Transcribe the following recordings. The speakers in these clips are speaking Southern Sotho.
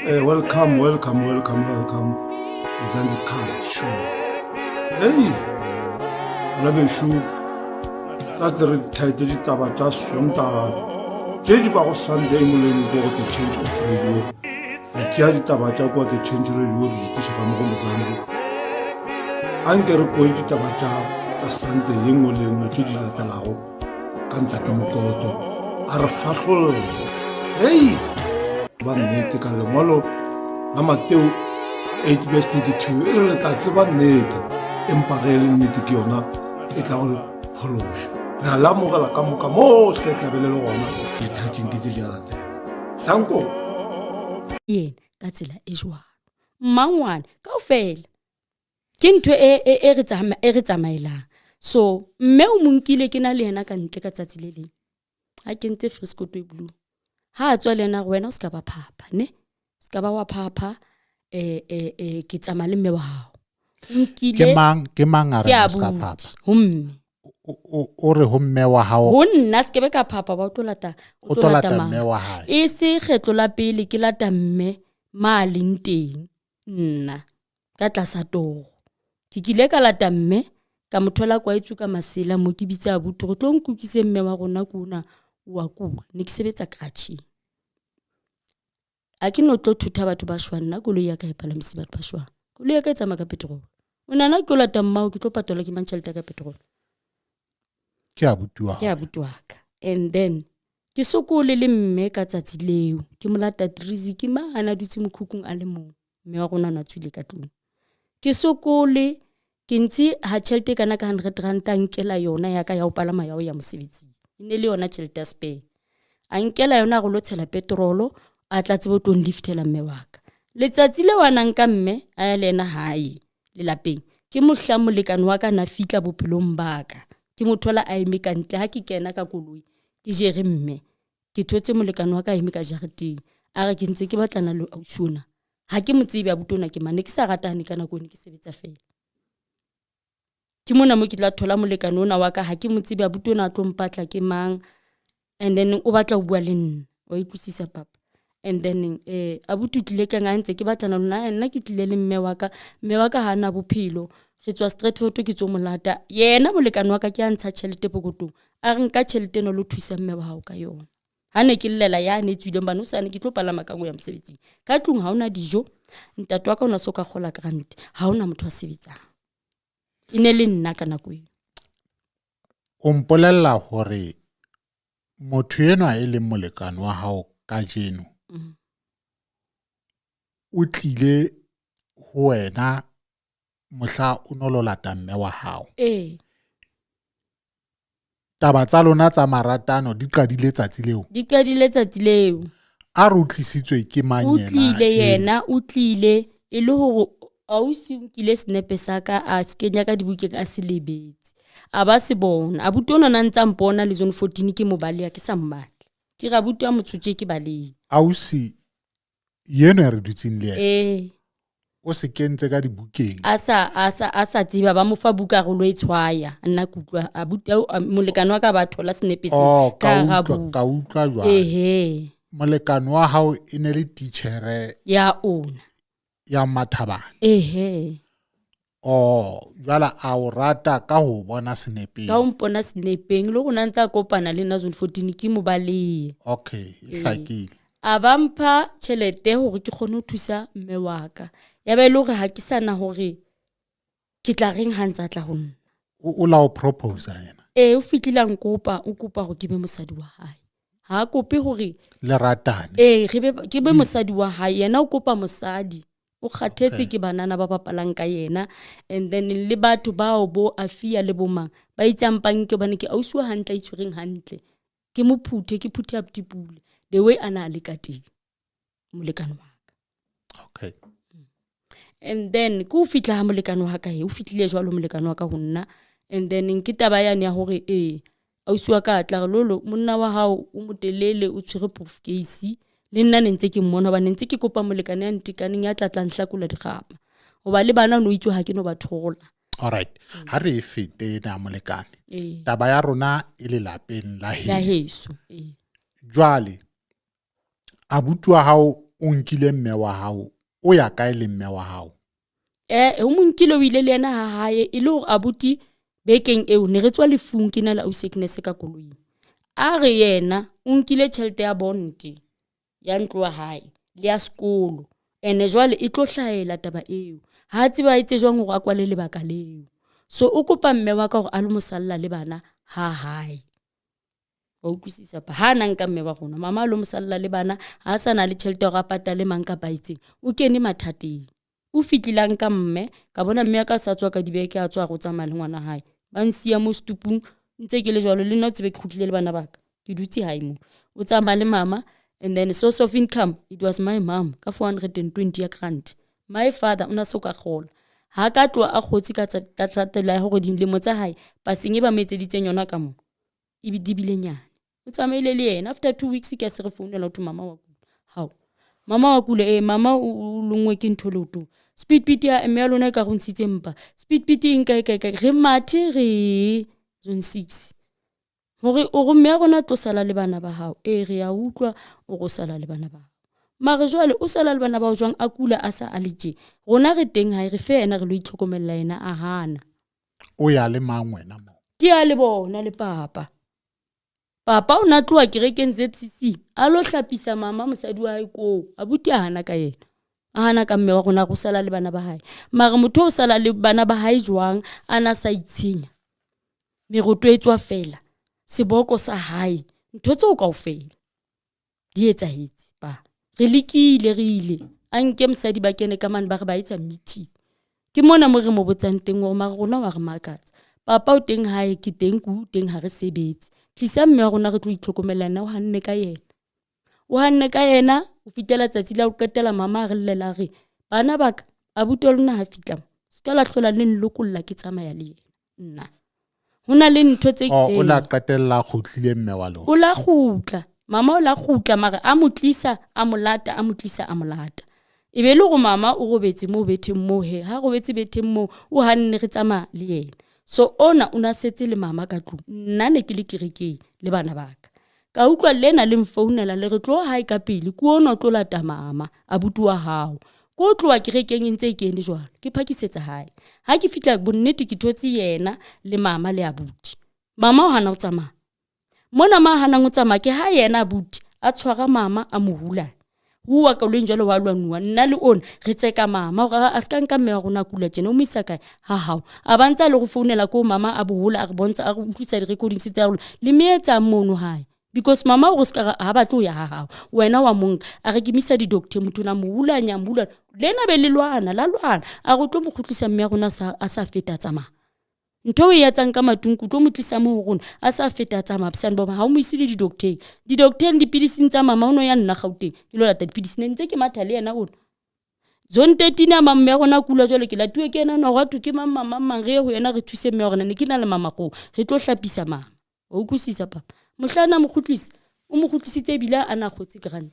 Welcome, welcome, welcome, welcome. Mzansi Card Show. Hey, bana bešo, tla tle re thaete ditaba tša Sontaga tše di bago Sunday moleng ko go The Change of Radio. Re tšea ditaba tša kwa The Change Radio re di tliša ka mo go Mzansi. Anke re kwe ditaba tša tša Sunday ye nngwe le ye nngwe tše di latelago. Ka ntate Mokoto a re fahlolle. Hei, ba nnete ka lengwalo la Mateo 8 verse 32 e re le tla tseba nnete, empa ge e le nnete ke yona e tla go phološa. Re a lamogela ka moka mohle tlabe le le gona dithatšing ke tše di a latela. Danko. Yena ka tsela e jwalo. Mmangwane kaofela ke ntho e, e, e re e re tsamaelang. So mme o mo nkile ke na le yena ka ntle ka tsatsi le leng, a kentse friscoto e blue. Ha a tswa le yena, gore wena o se ka ba phapha ne, o se ka ba wa phapha, ke tsamaya le mme wa gago. Nkile ke mang, ke mang a re o se ka phapha? Ho mme. O re ho mme wa hao? Ho nna se ke be ka phapha, ba o tlo lata, o tlo lata mme wa hae. E se kgetlo la pele ke lata mme ma leng teng nna ka tlasa toro. Ke kile ka lata mme ka mo thola kwa etswe ka masela mo, ke bitsa abuti go tlo nkukise mme wa rona kuna wa kula, ne ke sebetsa crutching. A ke no tlo thutha batho ba shwang, nna koloi ya ka e palamise batho ba shwang. Koloi ya ka e tsamaya ka petrol. O nana ke lata mmao, ke tlo patala ke mang tšhelete ka petrol? Ke abuti wa Ke abuti wa ka. And then ke sokole le mme ka tsatsi leo, ke mo lata Trizi, ke ma ana dutse mokhukhung a le mong, mme wa rona na tswile ka tlung. Ke sokole ke ntse ha tšhelete kana ka 100 rand a nkela yona ya ka ya ho palama ya ho ya mosebetsing. E ne le yona tšhelete ya spare. A nkela yona go lo tshela petrolo, a tla tsebe o tlo nliftela mme wa ka. Letsatsi leo a nang ka mme a ya le yena hae lelapeng, ke mohla molekane wa ka na fitla bophelong ba ka. Ke mo thola a eme ka ntle ha ke kena ka koloi, ke jere mme. Ke thotse molekane wa ka a eme ka jareteng. A re ke ntse ke batlana le ausi ona. Ha ke mo tsebe abuti ona ke mang, ne ke sa ratane ka nako eno, ke sebetsa fela. Ke mona mo ke tla thola molekane ona wa ka, ha ke mo tsebe abuti ona a tlo mpatla ke mang, and then o batla ho bua le nna, wa utlwisisa papa. And then abuti o tlile kang a ntse ke batlana lona, nna ke tlile le mme wa ka, mme wa ka ha ana bophelo, re tswa Stratford ke tswo molata. Yena molekane wa ka ke a ntsha tjhelete pokotong, a re nka tjhelete ena lo thusa mme wa hao ka yona. Ha ne ke llela ya ne tswileng bana o sane ke tlo palama ka go ya mosebetsing. Ka tlung ha ona dijo, ntate wa ka ona so ka kgola grant, ha ona motho a sebetsang. E ne le nna ka nako eo. O mpolella hore motho enwa e leng molekane wa hao kajeno o tlile ho wena mohla o no lo lata mme wa hao. Ee. Taba tsa lona tsa maratano di qadile tsatsi leo? Di qadile tsatsi leo. A re o tlisitswe ke mang yena? O tlile yena, o tlile e le hore ausi o nkile senepe sa ka a se kenya ka dibukeng a se lebetse. A ba se bona. Abuti ona na ntsa mpona le zone 14 ke mo baleha ke sa mmatle. Ke re abuti a motshotse ke balehe. Ausi yeno ya re dutseng le yena. Ee. O se kentse ka dibukeng. A sa a sa a sa tseba ba mo fa buka go lo e tshwaya. Nna ke utlwa abuti molekane wa ka ba thola senepe se. Oh, ka utlwa ka utlwa jwale. Ehe. Molekane wa hao e ne le teachere ya ona. Ya Mathabane. Ehe. Oh, jwale a o rata ka ho bona senepeng. Ka ho mpona senepeng le rona ntse a kopana le nna zone 14 ke mo balehe. Okay, e hlakile. A ba mpha tjhelete hore ke kgone ho thusa mme wa ka. Ya ba e le hore ha ke sana hore ke tla reng ha ntse a tla ho nna. O la o proposa yena? Ee, o fihlile a nkopa, o kopa hore ke be mosadi wa hae. Ha a kope hore le ratane. Ee, re be, ke be mosadi wa hae. Yena o kopa mosadi. O kgathetse ke banana ba bapalang ka yena. And then le batho bao bo Afia le bo mang ba itse a mpanke hobane ke ausi wa hantle a itshwereng hantle. Ke mo phuthe, ke phuthe abuti Pule the way a na le ka teng molekane wa ka. Okay. And then ke o fihla ha molekane wa ka he, o fihlile jwalo molekane wa ka ho nna. And then ke taba yane ya hore ee ausi wa ka a tla re lolo monna wa hao o motelele o tshwere briefcase, le nna ne ntse ke mmona hobane ntse ke kopa molekane ya ntekaneng ya tla tlang hlakola dikgapa. Hoba le bana no itse ha ke no ba thola. All right. Ha re e fete na molekane. Taba ya rona e lelapeng la heso. La heso. Jwale abuti wa hao o nkile mme wa hao, o ya kae le mme wa hao? O mo nkile, o ile le yena ha hae, e le hore abuti bekeng eo ne re tswa lefung, ke na le ausi Agnes ka koloing. A re yena o nkile tjhelete ya bonte ya ntlo ya hae le ya sekolo, ene jwale e tlo hlahela taba eo. Ha tseba a etse jwang hore a kwale lebaka leo. So o kopa mme wa ka hore a lo mo salla le bana ha hae. Wa utlwisisa pa? Ha na nka mme wa rona, mama a lo mo salla le bana, ha sa na le tjhelete ya hore a patale mang kapa itseng. O kene mathateng. O fihlile a nka mme, ka bona mme ya ka sa tswa ka dibeke, a tswa go tsamaya le ngwana hae. Ba nsiya mo setupung, ntse ke le jwalo, le nna o tsebe ke kgutlile le bana ba ka. Ke dutse hae mo. O tsamaya le mama, and then source of income, it was my mom, ka 420 ya grant. My father o na so ka kgola. Ha ka tloha a kgotse ka tsatela ya hore dilemo tsa hae, paseng e ba mo etseditseng yona ka mo, e di bile nyane. O tsamaile le yena, after 2 weeks ke a se re founela ho thwe mama wa kula. Hao, mama wa kula, mama o longwe ke ntho leotong. Speed pit ya mme ya lona e ka re o ntshitse mpa. Speed pit e nka e kae kae, re mathe re zone 6. Hore o re mme ya rona tlo sala le bana ba hao. Re ya utlwa o re o sala le bana ba hao. Mare jwale o sala le bana ba hao jwang a kula a sa a le tje. Rona re teng hae, re fe yena re lo itlhokomella yena a hana. O ya le mang wena mo? Ke ya le bona le papa. Papa o na tloha kerekeng ZCC, a lo hlapisa mama mosadi wa hae koo, abuti a hana ka yena. A hana ka mme wa rona go sala le bana ba hae. Mare motho o sala le bana ba hae jwang a na sa itshenya. Meroto e tswa fela, seboko sa hae, ntho tseo kaofela di etsahetse pa. Re lekile, re ile. A nke mosadi ba kene ka mane ba re ba etsa meeting. Ke mona mo re mo botsang teng hore mare rona wa re makatsa. Papa o teng hae, ke teng, ke o teng, ha re sebetse. Tlisa mme wa rona re tlo itlhokomela yena, o hanne ka yena. O hanne ka yena, ho fihlela tsatsi la ho qetela mama a re llela re, bana ba ka, abuti wa lona ha fihla mo, se ka la hlola le nlokolla ke tsamaya le yena. Nna. Ho na le ntho tse Oh, o la qetella kgutlile mme wa lona. O la kgutla. Mama o la kgutla, mare a mo tlisa, a mo lata, a mo tlisa, a mo lata. E be le hore mama o robetse moo betheng moo he, ha robetse betheng moo, o hanne re tsamaya le yena. So ona o na setse le mama ka tlung. Nna ne ke le kerekeng le bana ba ka. Ka utlwa lena le mfounela le re tloha hae ka pele, ke ona o tlo lata mama, abuti wa hao. Ko o tloha kerekeng e ntse e kene jwalo, ke phakisetsa hae. Ha ke fihla bonnete ke thotse yena le mama le abuti. Mama o hana ho tsamaya. Mona ma hanang ho tsamaya ke ha yena abuti a tshwara mama a mo hula. Huwa koloing jwalo wa lwanuwa, nna le ona re tseka mama hore a ska nka mme wa rona a kula tjena, o mo isa kae? Ha hao. A ba ntse a le go founela ko mama a bohola, a re bontsha, a re utlwisa di-recordings tsa rona. Le me etsang mono hae? Because mama o re ska ha batle ho ya ha hao. Wena wa monka. A re ke misa di-doctor, motho ona mo hulanya, mo hulanya. Lena be le lwana, la lwana. A re o tlo mo kgutlisa mme ya rona a sa feta tsamaya. Ntho e etsang ka matunku, o tlo mo tlisa mo ho rona, a sa feta tsamaya, bosane ba ha o mo ise le di-doctor-eng. Di-doctor-eng, dipidising tsa mama, o no ya nna Gauteng. Ke lo lata dipidisi, ne ntse ke matha le yena ona. Zone 13 ya mme ya rona kula jwale, ke latuwe ke yena, no hwa thwe ke mang, mang, mang, mang, re ye ho yena re thuse mme wa rona. Ne ke na le mama koo, re tlo hlapisa mama. Wa utlwisisa papa? Mohla na mo kgutlisa, o mo kgutlisitse ebile a na kgotse grant.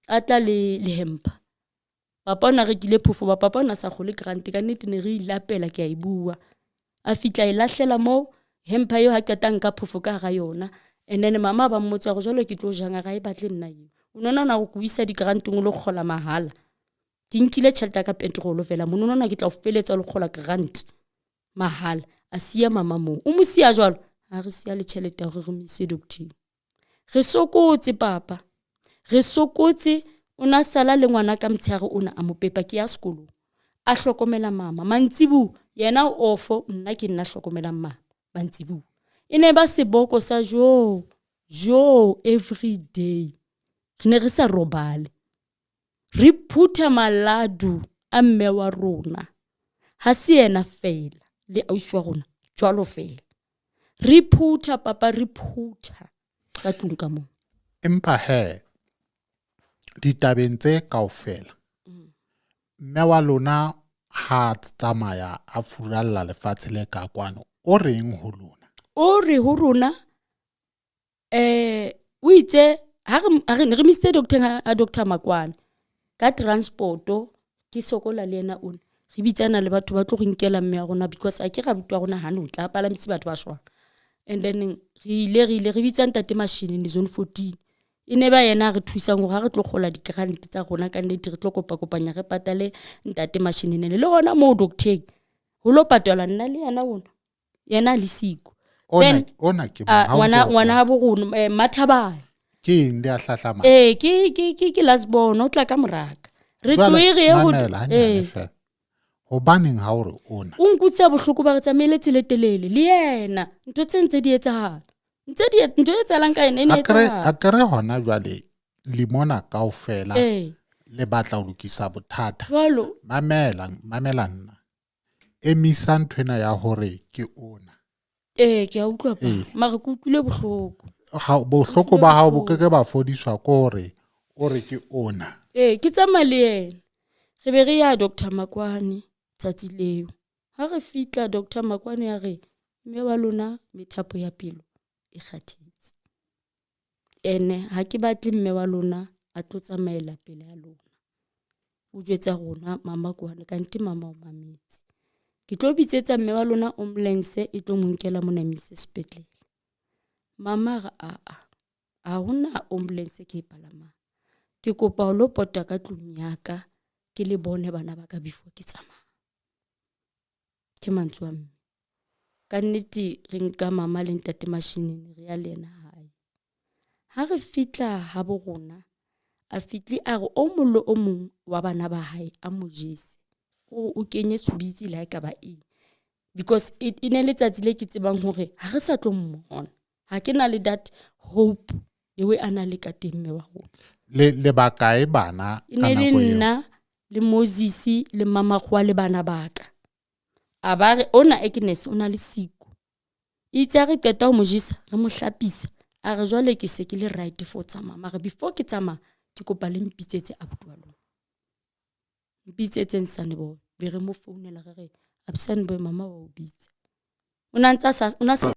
A tla le hempa. Papa o na rekile phofo, ba papa o na sa kgole grant, ka nnete ne re ilapela, ke a e bua. A fihla e lahlela moo, hempa eo ha qeta nka phofo ka hara yona. And then mama ba mmotsa hore jwale ke tlo jang, a re ha e batle nna eo. O no nahana hore ke o isa di-grantong o lo kgola mahala. Ke nkile tjhelete ya ka petrol fela, mono nona ke tla o feletsa o lo kgola grant mahala. A siya mama moo. O mo siya jwalo? Ha re siya le tjhelete ya hore re mo ise doctor-eng. Re sokotse papa. Re sokotse, o na sala le ngwana ka motshehare ona a mo pepa ke ya sekolong. A hlokomela mama. Mantsibuya, yena o ofo, nna ke nna hlokomelang mama. Mantsibuya. E ne ba seboko sa jo, jo every day. Re ne re sa robale. Re phutha maladu a mme wa rona. Ha se yena fela le ausi wa rona jwalo fela. Re phutha papa, re phutha ka tlung ka moo. Empa he ditabeng tse kaofela, mme wa lona ha tsamaya a furalla lefatshe le ka kwano, o reng ho lona? O re ho rona, o itse ha re misitse doctor ha Doctor Makwane ka transporto, ke sokola le yena ona. Re bitsana le batho ba tlo re nkela mme ya rona, because a ke ra butwa rona ha no tla palamise batho ba shwang. And then re ile re bitsa ntate Mashinini zone 14. E ne ba yena a re thusang gore ga re tlo gola di-grant tsa rona ka nnete re tlo kopakopanya re patale ntate mashinenene le gona moo docteng go lo patelwa nna le yena ona yena a le siko. Ona ona ke mang? Ngwana ngwana ha bo rona Mathabane. Ke eng le a hlahlama? Ee, ke last born, o tla ka moraka. Re tloe re ye go ee. Hobaneng ha o re ona? O nkutlwisa bohloko ba re tsamaile tsela e telele le yena. Ntho tse ntse di etsahala. Ntse di ntho e etsahalang ka yena e ne etsahala. Akere hona jwale limona kaofela le batla ho lokisa bothata. Jwalo. Mamela, mamela nna. Emisa nthwena ya hore ke ona. Ee, ke a utlwa pa. Mara ke utlwile bohloko. Ha bohloko ba hao bo ke ke ba fodiswa ke hore o re ke ona. Ee, ke tsamaya le yena. Re be re ya Doctor Makwane tsatsi leo. Ha re fitla Doctor Makwane a re mme wa lona methapo ya pelo e kgathetse. Ene ha ke batle mme wa lona a tlo tsamaela pele ya lona. O jwetsa rona mama kwane kante mama o mametse. Ke tlo bitsetsa mme wa lona ambulance e tlo mo nkela mona mise sepetlele. Mama a re aa ha hona ambulance ke e palamang. Ke kopa ho lo pota ka tlung ya ka ke le bone bana ba ka before ke tsamaya. Ke mantswe a mme. Ka nnete re nka mama le ntate mashinini re ya le yena hae. Ha re fitla ha bo rona a fitli a re o mong le o mong wa bana ba hae a mo jese. O o kenye tshubitsi le ha e ka ba eng. Because e ne letsatsi le ke tsebang hore ha re sa tlo mmona. Ha ke na le that hope the way a na le ka teng mme wa rona. Le le ba kae bana ka nako eo? Nna le Moses le Mama Kgowa le bana ba ka. A ba re ona Agnes o na le siko. Itse ha re qeta ho mo jesa re mo hlapisa. A re jwale ke se ke le right for tsamaya. Mara before ke tsamaya ke kopa le mpitsetse abuti wa lona. Mpitsetseng Sunnyboy. Be re mo founela re re Sunnyboy mama wa o bitsa. O na ntsa sa o na sa